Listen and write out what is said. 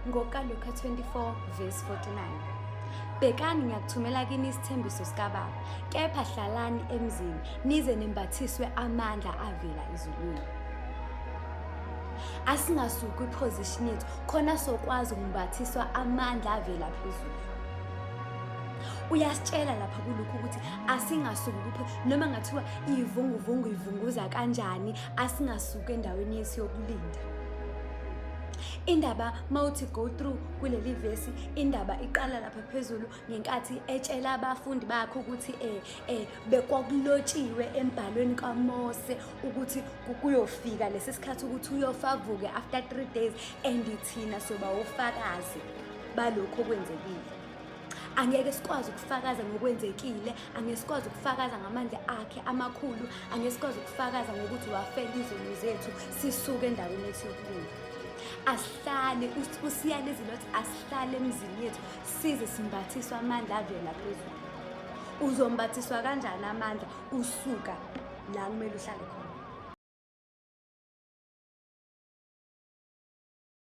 NgokaLuka 24 verse 49. Bhekani ngiyakuthumela kini isithembiso sikaBaba, kepha hlalani emzini nize nembathiswe amandla avela ezulwini. Asingasuki kwiposition yethu khona sokwazi ukumbathiswa amandla avela phezulu. Uyasitshela lapha kulokhu ukuthi asingasuki kuphi noma ngathiwa ivunguvungu ivunguza kanjani asingasuki endaweni yethu yokulinda. Indaba mawuthi go through kuleli vesi indaba iqala lapha phezulu ngenkathi etshela abafundi bakhe ukuthi eh eh bekwakulotshiwe embhalweni kaMose ukuthi kuyofika lesi sikhathi ukuthi uyofa avuke after 3 days and thina soba ofakazi balokho okwenzekile. Angeke sikwazi ukufakaza ngokwenzekile, angeke sikwazi ukufakaza ngamandla akhe amakhulu, angeke sikwazi ukufakaza ngokuthi wafela izono zethu sisuke endaweni yethu yokulinda. Asihlale usiyalezile wathi asihlale emizini yethu size simbathiswe amandla avela phezulu. Uzombathiswa kanjani amandla usuka la kumele uhlale khona?